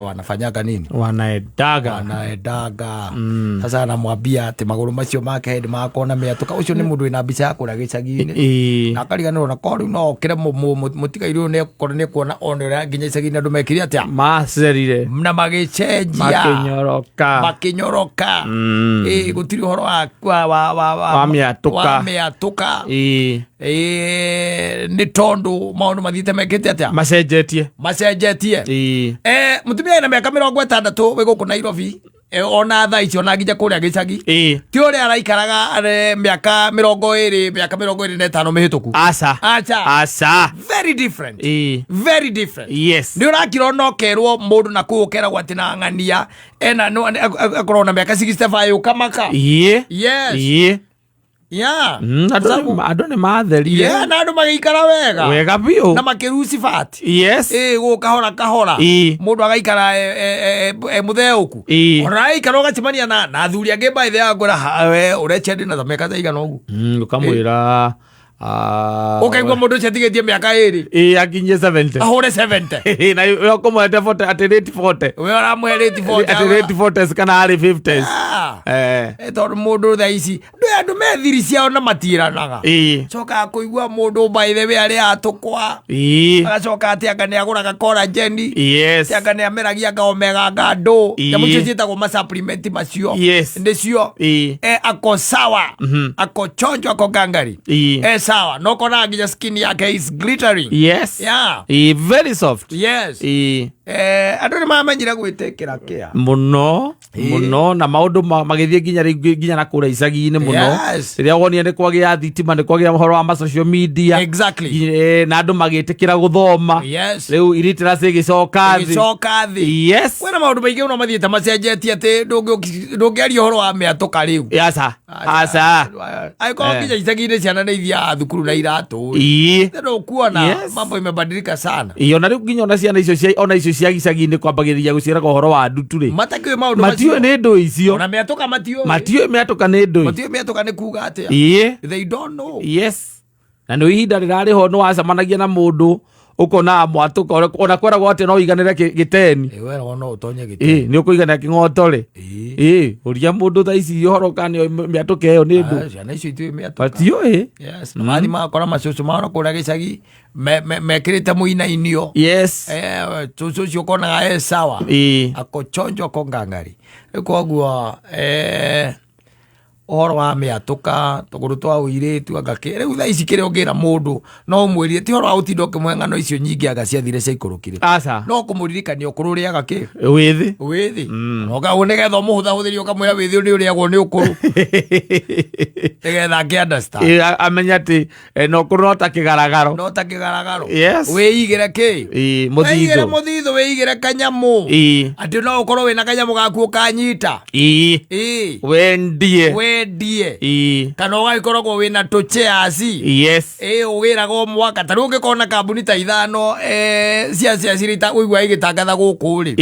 Wanafanyaga nini? Wanaendaga. Wanaendaga. Sasa anamwambia atĩ magũrũ macio make hĩndĩ makona mĩatũka. Ũcio nĩ mũndũ wĩna mbica ya kũrĩa gĩcagi-inĩ na akariganĩrwo na korwo rĩu no okĩre mũtigairĩ ũyũ nĩekorwo nĩekuona one ũrĩa nginya icagi-inĩ andũ mekire atĩa. Macerire. Na magĩcenjia. Makĩnyoroka. Makĩnyoroka. Ĩ, gũtirĩ ũhoro wa Wa mĩatũka. Wa mĩatũka. Ĩ, nĩ tondũ maũndũ mathiĩte mekĩte atĩa? Macenjetie. Macenjetie. Mũtumia ena mĩaka 60 wĩ gũkũ Nairobi, ona thaa ici ona nginya kũrĩa gĩcagi ti ũrĩa araikaraga mĩaka 20, mĩaka 25 mĩhĩtũku. Aca. Aca. Aca. Very different. Very different. Nĩ ũrakira ona ũkerwo mũndũ na kũu ũkeragwo atĩ na ng'ania ena no akorwo na mĩaka 65 ũkamaka. Yes. Yeah. Andũ nĩ matherire. Yeah, na andũ magĩikara wega. Wega biũ. Na makĩruci fat. Ĩ, gũ kahora kahora. Mũndũ agaikara e mũtheũku. Ona araikara ũgacemania na athuri angĩ by the way ngwĩra we ũretia ndĩ na ta mĩaka ta igana ũguo. Ũkamwĩra Ũkaigua mũndũ ũcio atigĩtie mĩaka 2. Ĩ, akinyie 70. Ahũre 70. Na we ũkũmwete 40 atĩ rate 40. We ũramũhe rate 40. Atĩ rate 40s kana arĩ 50s. Tondũ mũndũ thaa ici andũ me thiri ciao na matiĩranaga. Cokaga kũigua mũndũ by the way arĩa atũkwa. Agacoka atĩ anga nĩ agũraga collagen. Atĩ anga nĩ ameragia anga omega anga ndũ. Nyamũ icio ciĩtagwo ma supplement macio. Nĩcio. Ako sawa. Ako chonjo, ako gangari. Sawa. No konaga nginya skin yake is glittering. Yeah. Very soft. Yes. Andũ nĩ mamenyire gwĩtĩkĩra kĩa. Mũno. Mũno na maũndũ magĩthiĩ nginya rĩngĩ nginya na kũrĩa icagi-inĩ mũno. Rĩrĩa wonire nĩ kwagĩa thitima, nĩ kwagĩa ũhoro wa ma social media. Na andũ magĩtĩkĩra gũthoma. Rĩu illiteracy ĩgĩcoka thĩ. Ĩgĩcoka thĩ. Kwĩna maũndũ maingĩ mũno mathiĩte macenjetie atĩ ndũngĩaria ũhoro wa mĩatũka rĩu. Aca. Aca. Angĩkorwo nginya icagi-inĩ ciana nĩ ithiaga thukuru na iratũ. Nĩ ũkuona mambo imebadilika sana. Ona rĩu nginya ona ciana icio cia, ona icio cia gĩcagi-inĩ kwambagĩrĩria gũciĩraga ũhoro wa ndutu rĩ. Matakĩũĩ maũndũ macio. Matiũĩ nĩ ndũ icio. Ona mĩatũka matiũĩ. Matiũĩ mĩatũka nĩ ndũ. Matiũĩ mĩatũka nĩ kuga atĩa. They don't know. Yes. Na nĩ ihinda rĩrarĩ ho nĩ wacemanagia na mũndũ ũkona mwatũka ona kweragwo atĩ no ũiganĩre gĩteni. Ĩ, weragwo no ũtonye gĩteni. Ĩ, nĩ ũkũiganĩra kĩng'oto rĩ. Ĩ, ũria mũndũ thaa ici ũhoro kana nĩ mĩatũka ĩyo nĩ ndũ. Ciana icio itiũĩ mĩatũka. Matiũĩ. Yes, na mathiĩ magakora macũcũ mao na kũrĩa gĩcagi mekĩrĩte mũinainio. Cũcũ ũcio ũkonaga e sawa. Ako chonjo, ako ngangari. Rĩu koguo, ũhoro wa mĩatũka tũgũrũ twa ũirĩtu anga kĩ rĩu thaa ici kĩrĩa ũngĩra mũndũ no ũmwĩrire ti ũhoro wa gũtinda ũkĩmũhe ng'ano icio nyingĩ anga ciathire ciaikũrũkire. Aca. No kũmũririkania ũkũrũ ũrĩaga kĩ? Wĩthĩ. Wĩthĩ. Na nĩgetha ũmũhũthahũthĩrie ũkamwĩra wĩthĩ nĩ ũrĩagwo nĩ ũkũrũ. Nĩgetha akĩ understand. Ĩ, amenye atĩ, no ũkũrũ no ta kĩgaragaro. No ta kĩgaragaro. Yes. Wĩigĩre kĩ? Ĩ, Wĩigĩre mũthithũ. mũthithũ, wĩigĩre kanyamũ. Atĩ no ũkorwo wĩna kanyamũ gaku ũkanyita. Ĩ. Wendie. Wendie. Kana ũgagĩkoragwo wĩna tũcheasi. Ĩ, ũgĩraga o mwaka. Ta rĩu ũngĩkorwo na kambuni ta ithano, cia shares iria ũiguaga igĩtangatha gũkũ rĩ.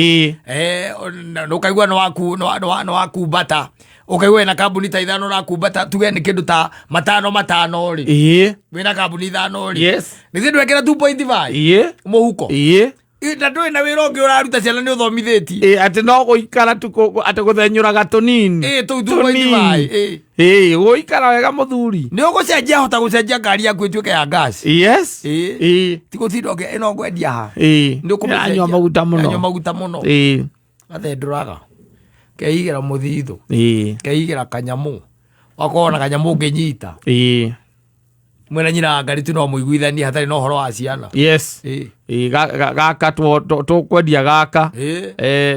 Na ũkaigua nĩ wakumbata. Ũkaigua wĩna kambuni ta ithano ũrakumbata, tuge nĩ kĩndũ ta matano matano rĩ. Wĩna kambuni ithano rĩ. Nĩ thĩ ndwekĩra 2.5. Mũhuko. Ĩ, na ndũrĩ na wĩra ũngĩ ũraruta, ciana nĩ ũthomithĩtie. Ĩ, atĩ no gũikara tu atĩ gũthenyũraga tũnini. Ĩ, tũu 2.5. Ĩ. Ĩ, gũikara wega mũthuri. Nĩ ũgũcenjia, hota gũcenjia ngari yaku ĩtuĩke ya gas. Ĩ. Ti gũtinda ũkĩ, ĩno ngwendia ha. Nĩ ũkũmĩcenjia. Ĩranyua maguta mũno. Ĩranyua maguta mũno. Gathendũraga. Keigĩra mũthithũ. Keigĩra kanyamũ. Wakorwo na kanyamũ ũngĩnyita. Mwena nyina wa ngari tu no mũiguithanie hatarĩ na ũhoro wa ciana. Ĩ, gaka tũkwendia gaka.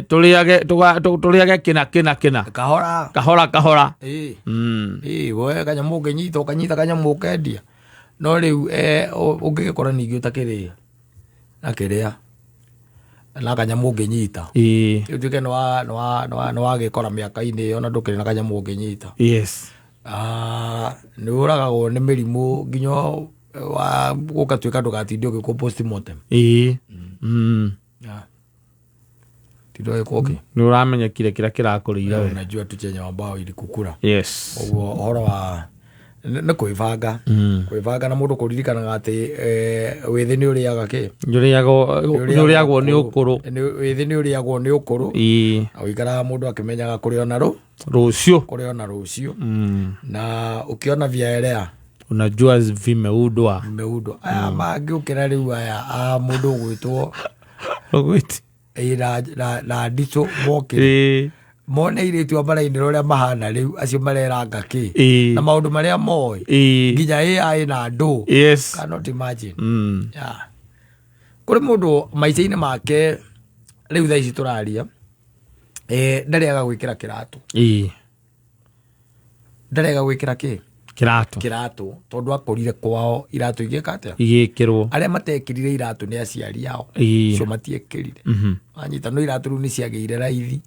Tũrĩage kĩna kĩna kĩna. Kahora. Kahora kahora. Ĩ, we kanyamũ ũngĩnyita, ũkanyita kanyamũ ũkendia. No rĩu, ũngĩgĩkora ningĩ ũtakĩrĩ na kĩrĩa na kanyamũ ũngĩnyita. Rĩu tuĩke nĩ wagĩkora mĩaka-inĩ ĩyo na ndũkĩrĩ na kanyamũ ũngĩnyita. Nĩ ũragagwo nĩ mĩrimũ nginya wa gũgatuĩka ndũgatinde ũgĩkwo postmortem. Tinda ũgĩkwo kĩ? Nĩ ũramenyekire kĩrĩa kĩrakũrĩire we. Unajua tu chenye ambao ilikukula. Yes. Ũguo ũhoro wa Nĩ kwĩbanga, kwĩbanga na mũndũ kũririkanaga atĩ wĩthĩ nĩ ũrĩaga kĩ? Nĩ ũrĩagwo nĩ ũkũrũ. Wĩthĩ nĩ ũrĩagwo nĩ ũkũrũ. Na ũikaraga mũndũ akĩmenyaga kũrĩ ona rũ Rũciũ. Kũrĩ ona rũciũ. Na ũkĩona vyaelea, unajua vimeundwa. Vimeundwa. Aya mangĩũkĩra rĩu, aya a mũndũ ũgwĩtwo Ũgwĩti. Ĩ, na nditũ mokĩre, mone airĩtu a marainĩra ũrĩa mahana rĩu, acio mareranga kĩ na maũndũ marĩa moĩ, nginya AI na andũ, cannot imagine. Yeah. Kũrĩ mũndũ maica-inĩ make rĩu thaa ici tũraria, ndarĩaga gwĩkĩra kĩratũ. Ndarega gwĩkĩra kĩ? Kĩratũ. Kĩratũ, tondũ akũrire kwao iratũ igĩka atĩa? Igĩkĩrwo. Arĩa matekĩrire iratũ nĩ aciari ao. Cio matiekĩrire. Wanyita? No iratũ rĩu nĩ ciagĩire raithi.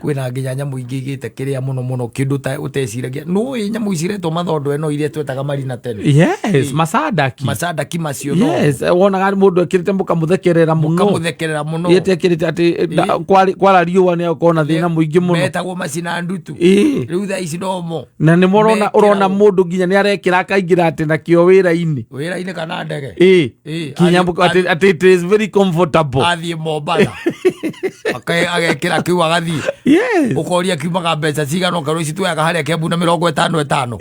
Kwĩna nginya nyamũ ingĩ igĩte kĩrĩa mũno mũno, kĩndũ ta ũteciragia nũĩ, nyamũ ici iretwo mathondo ĩno iria twetaga marina tene. Yes, macandaki. Macandaki macio no. Yes, wonaga mũndũ ekĩrĩte mũkamũthekerera mũno. Mũkamũthekerera mũno. Yetekĩrĩte atĩ kwara riũa nĩ agũkorwo na thĩna mũingĩ mũno. Metagwo macina ndutu. Rĩu thaa ici nomo Na nĩ mũrona Mekĩragwo. Ũrona mũndũ nginya nĩ arekĩra akaingĩra atĩ nakĩo wĩra-inĩ. Wĩra-inĩ kana ndege. Kinya atĩ it is very comfortable. Athiĩ Mombatha agekĩra kĩu agathiĩ. Ũkoria kiumaga mbeca cigana, ũkerwo ici tuoyaga harĩa Kĩambu na 50 ĩtano.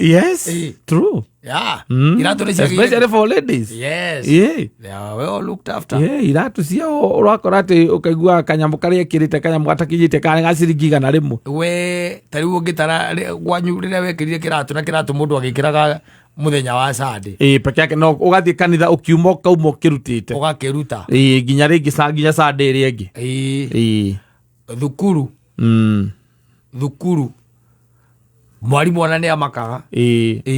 True. Yeah. Iratũ nĩ ciagĩire. Especially for ladies. Yes. They are well looked after. Yeah, iratũ ciao ũrakora atĩ ũkaigua kanyamũ karĩa ekĩrĩte, kanyamũ gatakinyĩte karĩ ga ciringi 100. We ta rĩu ũngĩtara kwanyu rĩrĩa wekĩrire kĩratũ, na kĩratũ mũndũ agĩkĩraga mũthenya wa Sunday. Ĩĩ, peke yake, no ũgathiĩ kanitha ũkiuma ũkauma ũkĩrutĩte. Ũgakĩruta. Ĩĩ, nginya rĩngĩ nginya Sunday ĩrĩa ĩngĩ. Ĩĩ. Thukuru. Thukuru mwarimũ ona nĩ amakaga.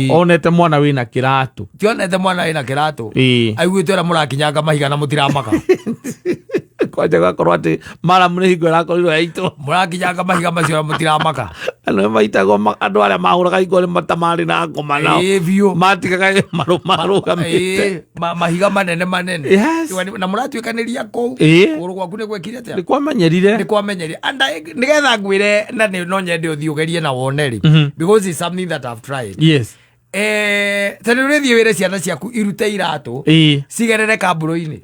Onete mwana wĩna kĩratũ. Tionete mwana wĩna kĩratũ. Aiguĩte ũrĩa mũrakinyanga mahiga na mũtiramaka. Kwanja gũgakorwo atĩ maramu nĩ hingo ĩrakorirwo yaitwo. Mũrakinyanga mahiga macio na mũtiramaka. Andũ nĩ maitagwo andũ arĩa mahũraga hingo nĩ matamarĩ na ngoma nao. Ĩĩ biũ. Matigaga marũgamĩte. Ĩĩ, mahiga manene manene. Na mũratuĩkanĩria kũu. Kũgũrũ gwaku nĩ gwekire atĩa? Nĩ kwamenyerire. Nĩ kwamenyeria. And nĩgetha ngwĩre na no nyende ũthiĩ ũgerie na wone rĩ, because it's something that I've tried. Ta rĩu rĩthiĩ wĩre ciana ciaku irute iratũ, cigerere kambũro-inĩ.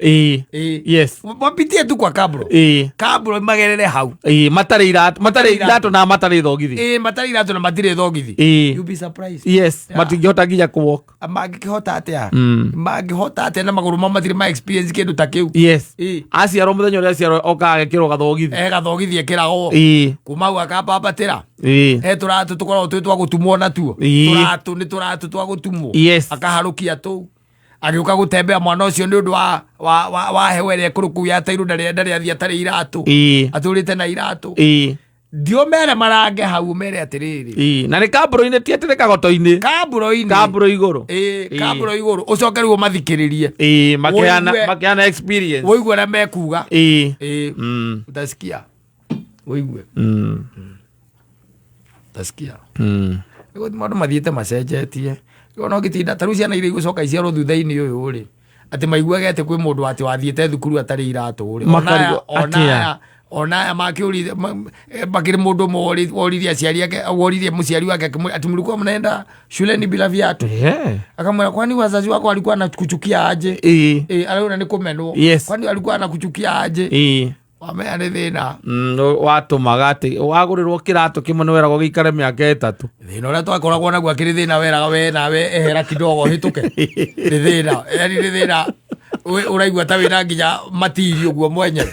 Mapitie tu kwa kambũro. Kambũro magerere hau. Matarĩ iratũ, matarĩ iratũ. Iratũ na matarĩ thogithi. Ĩĩ, matarĩ iratũ na matirĩ thogithi. You'll be surprised. Matingĩhota nginya kũ-walk. Mangĩkĩhota atĩa? Mangĩhota atĩa na magũrũ mao matirĩ ma experience kĩndũ ta kĩu? Aciarwo, mũthenya ũrĩa aciarwo okaga agekĩrwo gathogithi. E gathogithi ekĩragwo. Kuma hau akambambatĩra. He tũratũ tũkoragwo twĩ twa gũtumwo natuo. Tũratũ nĩ tũratũ twa gũtumwo. Akaharũkia tũu agĩũka gũtembea mwana ũcio nĩ ũndũ wa heho ĩrĩa ĩkũrũ kũu ya tairũ, ndarĩ athiĩ atarĩ iratũ. Atũrĩte na iratũ. Ndio mere marange hau, mere atĩrĩrĩ. Na nĩ kambũro-inĩ, ti atĩ nĩ kagoto-inĩ. Kambũro-inĩ. Kambũro igũrũ. Ĩĩ, kambũro igũrũ, ũcoke rĩu ũmathikĩrĩrie. Ĩĩ, makeana makeana experience. Ũigue ũrĩa mekuga. Ĩĩ. Utasikia ũigue. Utasikia. Nĩguo maũndũ mathiĩte macenjetie. Rĩu ona ũngĩtinda ta rĩu ciana iria igũcoka iciarwo thutha-inĩ ũyũ rĩ, atĩ maiguage atĩ kwĩ mũndũ atĩ wathiĩte thukuru atarĩ iratũ rĩ. Makarigwo Ona atĩa? Ona aya makĩũrire makĩrĩ mũndũ ũmwe woririe aciari ake, woririe mũciari wake akĩmwĩra ati, "Mlikuwa mnaenda shuleni bila viatu?" Akamwĩra, "Kwani wazazi wako walikuwa anakuchukia aje?" Arauga nĩ kũmenwo. "Kwani walikuwa anakuchukia aje?" Wamenya nĩ thĩna. Watũmaga atĩ wagũrĩrwo kĩratũ kĩmwe nĩ weragwo gĩikare mĩaka 3. Thĩna ũrĩa twakoragwo naguo akĩrĩ thĩna, weraga we nawe ehera kidogo hĩtũke, nĩ thĩna, yani nĩ thĩna. Ũraigua ta wĩna nginya matiri ũguo mwenyewe.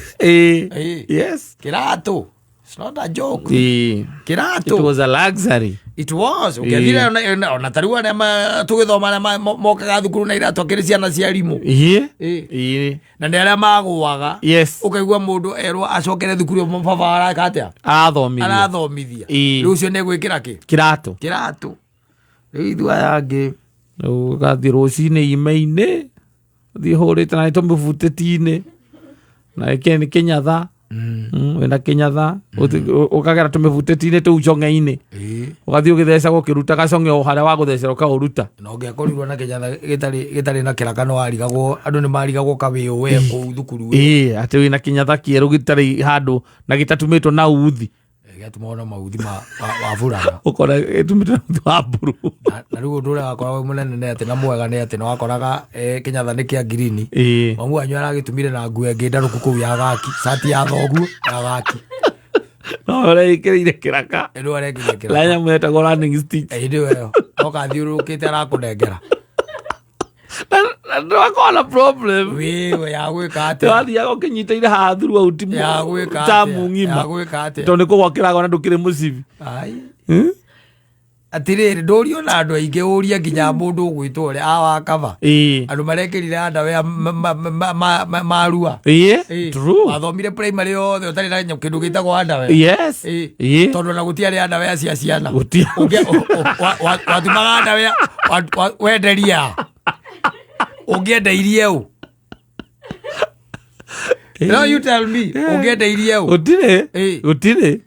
Kĩratũ, it's not a joke. Kĩratũ. It was a luxury. It was. Ũngĩathire ona ta rĩu arĩa tũgĩthoma, arĩa mokaga thukuru na iratũ akĩrĩ ciana cia rimũ. Na nĩ arĩa magũaga. Ũkaigua mũndũ erwo acokere thukuru ĩyo, baba areka atĩa? Arathomithia. Arathomithia. Rĩu ũcio nĩ egwĩkĩra kĩ? Kĩratũ. Kĩratũ. Rĩu ithuĩ aya angĩ. Rĩu ũgathiĩ rũcinĩ ime-inĩ, ũthiĩ hũrĩte na nĩ tũmĩbutĩti-inĩ na ĩkĩ nĩ kĩnyatha. Wĩna kĩnyatha. Ũkagera tũmĩbutĩti-inĩ tũu cong'e-inĩ, ũgathiĩ ũgĩthecaga ũkĩrutaga cong'e o harĩa wagũthecera ũkaũruta. Na ũngĩakorirwo na kĩnyatha gĩtarĩ na kĩraka no warigagwo, andũ nĩ marigagwo kawĩ we kũu thukuru. Ĩĩ, atĩ wĩna kĩnyatha kĩerũ gĩtarĩ handũ na gĩtatumĩtwo na uthi. Gĩatumagwo na mauthi ma wa burana. Ũkona ĩtumĩtwo na uthi wa mburu. Na rĩu ũndũ ũrĩa wakoragwo wĩ mũnene nĩ atĩ na mwega nĩ atĩ nĩ wakoraga kĩnyatha nĩ kĩa ngirini. Mamu wanyu aragĩtumire na nguo ĩngĩ ndarũku kũu ya gaki, cati ya thoguo ya gaki. No ũreĩkĩrĩire kĩraka. Rĩu arekĩrire kĩraka. Na nyamũ yetagwo running stitch. Hĩndĩ ĩyo oka athiũrũrũkĩte arakũnengera. Na ndwakorwo na problem. Wewe ya gwĩka atĩa? Wathiaga ũkĩnyitĩire haha throughout Ya gwĩka atĩa? tamu ng'ima. Ya gwĩka atĩa? Tondũ nĩ kũgwa kĩrago na ndũkĩrĩ mũcibi. Ai. Atĩrĩrĩ, ndũrio na andũ aingĩ, ũrie nginya mũndũ ũgwĩtwo ũrĩa awakaba. Andũ marekĩrire underwear marua. True. Wathomire primary yothe ũtarĩ na kĩndũ gĩtagwo underwear. Yes. Tondũ ona gũtiarĩ underwear cia ciana. Gũtiarĩ. Watumaga underwear, wenderia. Ũngĩendeirie ũ? No you tell me, ũngĩendeirie ũ? Gũtirĩ. Gũtirĩ.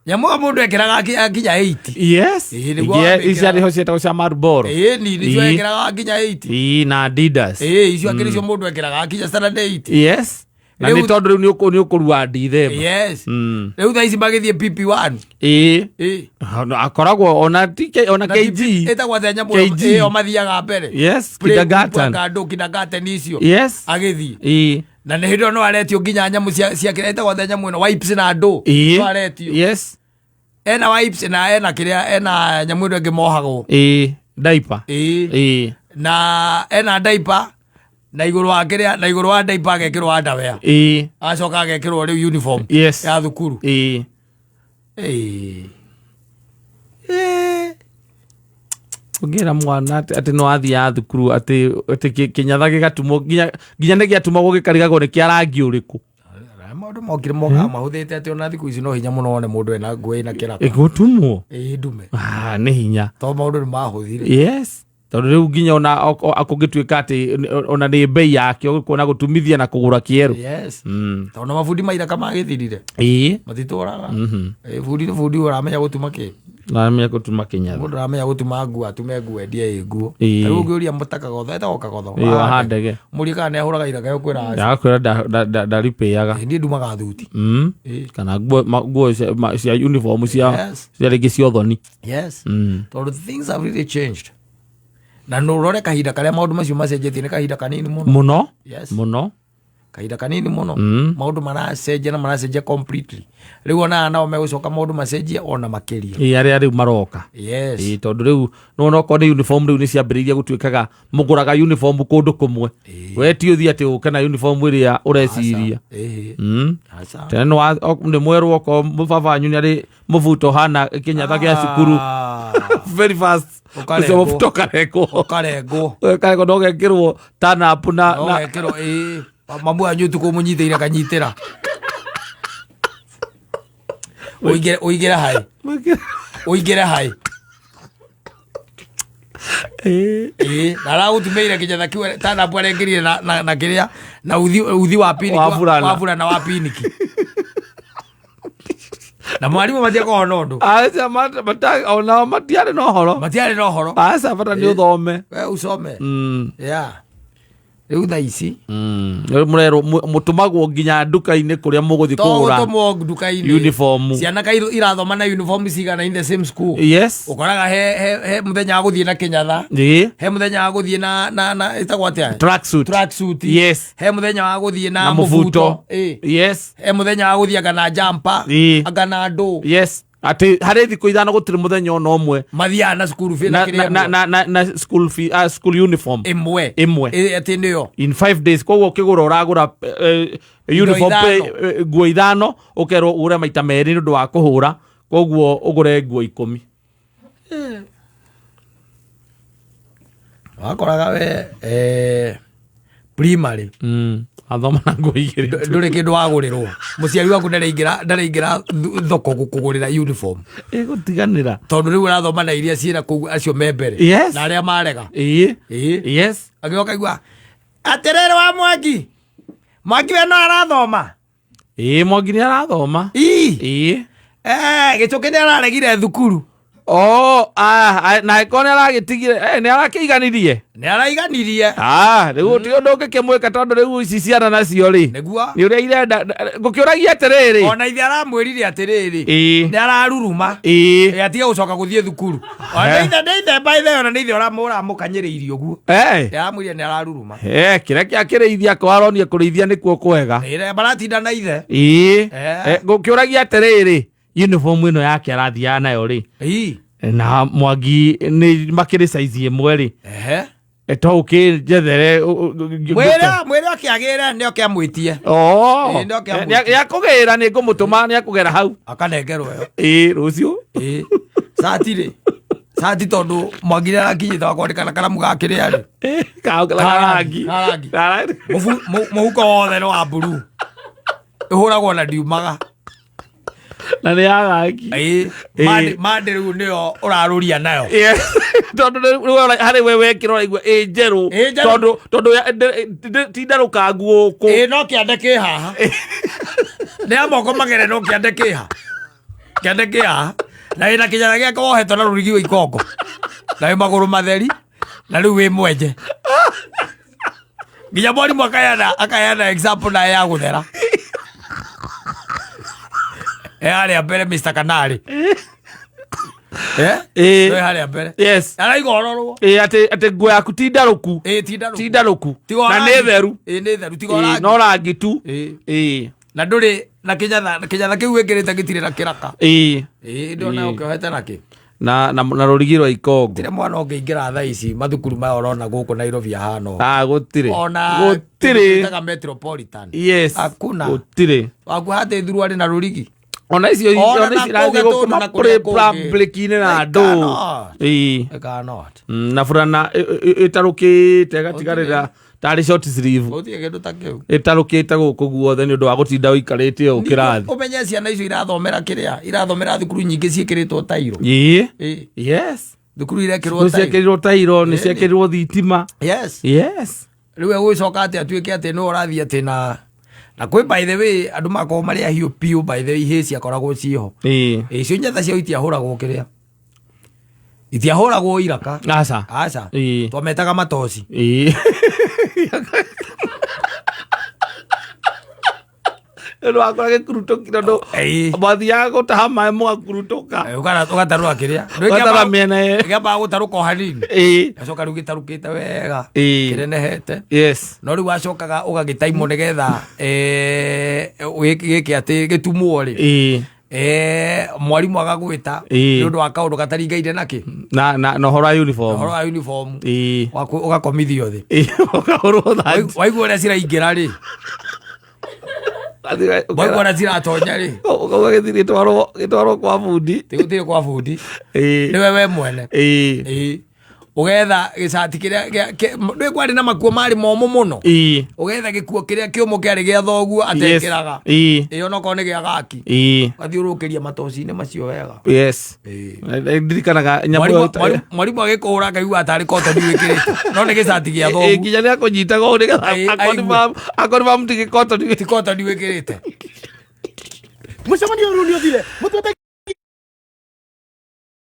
Nyamũ ĩyo mũndũ ekĩraga akinya 8. Yes. Ĩĩ, nĩguo Iria- wamĩkĩraga. ici arĩ ho cietagwo cia Marlboro. Ĩĩ, ni nĩcio ekĩraga akinya 8. Ĩĩ, na Adidas. Ĩĩ, icio akĩrĩ cio mũndũ ekĩraga akinya standard 8. Yes. Na nĩ Rĩu- tondũ rĩu nĩ ũkũrua Dithemba. Yes. Rĩu thaa ici magĩthiĩ PP1. Ĩĩ. Ĩĩ. Akoragwo ona ti K- ona Na KG. ĩtagwo atĩa nyamũ KG. ĩyo mathiaga mbere? Yes, Play group kindergarten. anga ndũ kindergarten icio. Yes. Agĩthiĩ. Ĩĩ. Na nĩ hĩndĩ ĩyo no aretio nginya nyamũ cia kĩrĩa ĩtagwo atĩa nyamũ ĩno wipes na ndũ. Ĩĩ. No aretio. Yes. Ena wipes na ena kĩrĩa ena nyamũ ĩno ĩngĩ mohagwo. Ĩĩ. Diaper. Ĩĩ. Ĩĩ. Na ena diaper na igũrũ wa kĩrĩa na igũrũ wa diaper agekĩrwo underwear. Ĩĩ. Agacoka agekĩrwo rĩu uniform. Yes. Ya thukuru. Ĩĩ. Ĩĩ. Ĩĩ. Ũngĩra mwana atĩ no athiaga thukuru atĩ kĩnyatha gĩgatumwo nginya nĩ gĩatumagwo gĩkarigagwo nĩ kĩa rangi ũrĩkũ. Maũndũ mokire mokaga mahũthĩte atĩ ona thikũ ici no hinya mũno wone mũndũ ena nguo ĩna kĩraka. Ĩgũtumwo? Ĩĩ ndume. Ah, nĩ hinya. Tondũ maũndũ nĩ mahũthire. Yes. Tondũ rĩu nginya ona kũngĩtuĩka atĩ ona nĩ bei yakĩo kuona gũtumithia na kũgũra kĩerũ. Yes. Tondũ mabundi ma iraka magĩthirire. Ĩĩ. Matitũraga. Ĩĩ, bundi nĩ bundi ũramenya gũtuma kĩ. Ũramenya gũtuma kĩnyatha. Mũndũ ũramenya gũtuma nguo atume nguo endie ĩ nguo. Ĩĩ. Ta rĩu ũngĩũria mũtakagotho etagwo kagotho. Ĩĩ, wa handege. Mũrie kana nĩ ahũraga iraka egũkwĩra aca. Agakwĩra ndaripĩaga. Ĩĩ, niĩ ndumaga thuti. Ĩĩ. Kana nguo cia uniform Yes. cia rĩngĩ cia ũthoni. Yes. Tondũ things have really changed. Na no ũrore kahinda karĩa maũndũ macio macenjetie nĩ kahinda kanini mũno. Mũno. Yes. Mũno. Kahinda kanini mũno. Maũndũ maracenjia na maracenjia completely. Rĩu ona nao megũcoka maũndũ macenjie ona makĩria. Ĩĩ, arĩa rĩu maroka. Yes. Ĩĩ, tondũ rĩu nĩwona okorwo nĩ uniform rĩu nĩ ciambĩrĩirie gũtuĩkaga mũgũraga uniform kũndũ kũmwe. We ti ũthiĩ atĩ ũke na uniform ĩrĩa ũreciria. Ĩĩ. Aca. Tene nĩ mwerwo okorwo baba wanyu nĩ arĩ mũbuto hana kĩnyatha gĩa cukuru. Very fast. Ũkarengwo. Ũcio mũbuto ũkarengwo. Ũkarengwo. Ũkarengwo na ũgekĩrwo turn up Na ũgekĩrwo, ĩĩ. Mamu wanyu ũtukũ ũmũnyitĩire kanyitĩra. Ũingĩre, ũingĩre hai. Ũingĩre hai. Ĩĩ. Ĩĩ, na aragũtumĩire kĩnyatha kĩu turn up arengĩrire na kĩrĩa, na uthi wa piniki, Wa burana. wa burana wa piniki. Na mwarimũ matiakoragwo na ũndũ. Aca, onao matiarĩ na ũhoro. Matiarĩ na ũhoro. Aca, bata nĩ ũthome. We ũcome. Yeah. Rĩu thaa ici. Rĩu mũrerwo, mũtũmagwo nginya nduka-inĩ kũrĩa mũgũthiĩ To kũgũra gũtũmwo nduka-inĩ. uniform. Ciana ka irathoma na uniform cigana in the same school. Yes. Ũkoraga he mũthenya wa gũthiĩ na kĩnyatha. Ĩĩ. He mũthenya wa gũthiĩ na ĩtagwo atĩa? Tracksuit. Tracksuit. Yes. He mũthenya wa gũthiĩ na Na mũbuto. mũbuto. Ĩĩ. Yes. He mũthenya wa gũthiĩ anga na jumper. Ĩĩ. Anga na ndũ. Yes. Atĩ harĩ thikũ ithano gũtirĩ mũthenya ona ũmwe. Mathiaga na school fee na kĩrĩa ĩmwe. Na school fee, school uniform. Ĩmwe. Ĩmwe. Ĩ, atĩ nĩyo. In 5 days koguo ũkĩgũra ũragũra uniform ithano. nguo ithano, ũkerwo ũgũre maita merĩ nĩ ũndũ wa kũhũra, koguo ũgũre nguo 10. Wakoraga we primary. Athoma na nguo igĩrĩ. Ndũrĩ kĩndũ wagũrĩrwo. Mũciari waku ndarĩingĩra thoko gũkũgũrĩra uniform. Ĩgũtiganĩra. Tondũ rĩu ũrathoma na iria ciĩna kũu acio me mbere. Yes. Na arĩa marega. Ĩĩ. Ĩĩ. Yes. Agĩoka igua, atĩrĩrĩ wa Mwangi. Mwangi we no arathoma. Ĩĩ, Mwangi nĩ arathoma. Ii. Ĩĩ. Gĩcũkĩ nĩ araregire thukuru. Oh, ah, ah, na angĩkorwo nĩ aragĩtigire eh, nĩ arakĩiganirie. Nĩ araiganirie. Ah, rĩu gũtirĩ ũndũ ũngĩkĩmwĩka tondũ rĩu ici ciana nacio rĩ, Nĩguo. Nĩ ũrĩa irenda. Ngũkĩũragia atĩrĩrĩ. Ona ithe aramwĩrire atĩrĩrĩ, Ĩĩ. Nĩ araruruma. Ĩĩ. Ĩ, atige gũcoka gũthiĩ thukuru. Ona Eh. ithe nĩ ithe by the way, ona nĩ ithe ũramũkanyĩrĩirie ũguo. Eh. Nĩ aramwĩrire nĩ araruruma. Eh, kĩrĩa kĩa kĩrĩithia ko aronia kũrĩithia nĩkuo kwega. Ĩ, maratinda na ithe. Ĩĩ. Eh. Eh, ngũkĩũragia atĩrĩrĩ, uniform ĩno yake arathiaga nayo rĩ, Ĩ. Na Mwangi nĩ makĩrĩ size ĩmwe rĩ. Ehe. To ũkĩnjethere. Mwĩre mwĩre oke agĩre, nĩ oke amwĩtie. Oh. Ĩĩ, nĩ oke amwĩtie. Nĩ akũgĩra, nĩ ngũmũtũma, nĩ akũgera hau. Akanengerwo ĩyo. Ĩĩ, rũciũ. Ĩ, cati rĩ, cati tondũ Mwangi nĩ arakinyĩte wa kwandĩka na karamu ga kĩrĩa rĩ. Ĩĩ, karangi. Karangi. Karangi. Mũhuko wothe nĩ wa mburu, ĩhũragwo na ndiumaga. Na nĩ ya rangi. Ĩĩ. Ĩĩ. Mande rĩu nĩyo ũrarũria nayo. Yes. Tondũ rĩu harĩ we wekĩra ũraigua ĩ njerũ. Ĩ njerũ. Tondũ ti ndarũkangu gũkũ. Ĩ, no kĩande kĩ haha, nĩ ya moko magere, no kĩande kĩ ha, kĩande kĩ haha, na wĩna kĩnyara gĩake wohetwo na rũrigi wa ikongo, na wĩ magũrũ matheri, na rĩu wĩ mwenje nginya mwarimũ akayana example naye ya gũthera e harĩa mbere Mr. Kanari, eh. Ĩĩ. Nĩ harĩa mbere. Yes. Araigororwo. Ĩĩ, atĩ nguo yaku ti ndarũku. Ĩĩ, ti ndarũku. Ti ndarũku. Tiga Na rangi. nĩ theru. Ĩĩ, nĩ theru, tiga Ĩĩ, rangi. no rangi tu. Ĩĩ. Ĩĩ. Na ndũrĩ na kĩnyatha kĩu wĩkĩrĩte gĩtirĩ na kĩraka. Ĩĩ. Ĩĩ, ndona Ĩĩ. ũkĩohete nakĩ. Na rũrigi rwa ikongo. Tirĩ mwana ũngĩingĩra thaa ici mathukuru maya ũrona gũkũ Nairobi ahana ũũ. Ah, gũtirĩ. Ona Gũtirĩ. twĩtaga metropolitan. Yes. Hakuna. Gũtirĩ. Waku hatĩ thuruarĩ na rũrigi. Ona icio Ona ona ici na kũu irathiĩ gũkũ Gatũndũ na kũrĩa kũngĩ. public-inĩ na They andũ. cannot. Ĩĩ. They cannot. Na burana ĩtarũkĩte ĩgatigarĩra tarĩ short sleeve. Gũtirĩ kĩndũ ta kĩu. Ĩtarũkĩte gũkũ guothe nĩ ũndũ wa gũtinda ũikarĩte ũũ kĩrathi. Ũmenye ciana icio irathomera kĩrĩa, irathomera thukuru nyingĩ ciĩkĩrĩtwo tairo. Ĩĩ. Ĩĩ. Yes. Thukuru irekĩrwo Nĩ tairo. ciekĩrirwo tairo, nĩ Ĩĩ. ciekĩrirwo thitima. Yes. Yes. Rĩu egũgĩcoka atĩ atuĩke atĩ nĩwe ũrathiĩ atĩ na kwĩ, by the way, andũ makoragwo marĩ ahiũ biũ, by the way, ihĩĩ ciakoragwo ciĩho. Ĩĩ. Ĩĩ, icio nyatha ciao itiahũragwo kĩrĩa, itiahũragwo iraka. Aca. Aca. Ĩĩ. Twametaga matoci. Ĩĩ. Nĩ ũndũ wakora gĩkurutũki tondũ Ĩĩ. mwathiaga gũtaha maĩ mũgakurutũka. Eh, ũgatarũra kĩrĩa. Ũgatarũra mĩena ĩyo. Gĩambaga gũtarũka o hanini, Ĩĩ. gacoka rĩu gĩtarũkĩte wega, Ĩĩ. kĩnenehete. Yes. No rĩu wacokaga ũgagĩtaimwo nĩgetha gĩke atĩ gĩtumwo rĩ. Ĩĩ. Mwarimũ agagwĩta Ĩĩ. nĩ ũndũ wa kaũndũ gataringaine nakĩ Na ũhoro wa uniform. Ũhoro wa uniform. Ĩĩ. Ũgakomithio thĩ. Ĩĩ, ũkahũrwo thanju. Waigua ũrĩa ciraingĩra rĩ, waigua ũrĩa ciratonya rĩ. Ũkauga gĩthiĩ gĩtwarwo kwa bundi. Tigũtirĩ kwa bundi. Ĩĩ. Nĩwe we mwene. Ĩĩ. Ĩĩ. Ũgetha gĩcati kĩrĩa ndũĩ kwarĩ na makuo marĩ momũ mũno. Ĩĩ. Ũgetha gĩkuo kĩrĩa kĩũmũ kĩarĩ gĩa thoguo atekĩraga. Ĩĩ. Ĩĩ, onokorwo nĩ gĩa gaki. Ĩĩ. Ũgathiũrũrũkĩria matoci-inĩ macio wega. Yes. Ĩĩ. Ndirikanaga nyamũ Mwarimũ ĩyo mwarimũ agĩkũhũra akaigua tarĩ kotoni wĩkĩrĩte, no nĩ gĩcati gĩa Ĩĩ, thoguo. Nginya nĩ akũnyitaga ũũ nĩgetha Ĩĩ, aigue. akorwo ti gĩkotoni. Ti kotoni wĩkĩrĩte. Mũcemanio ũyũ rĩu nĩ ũthire mũtuĩte.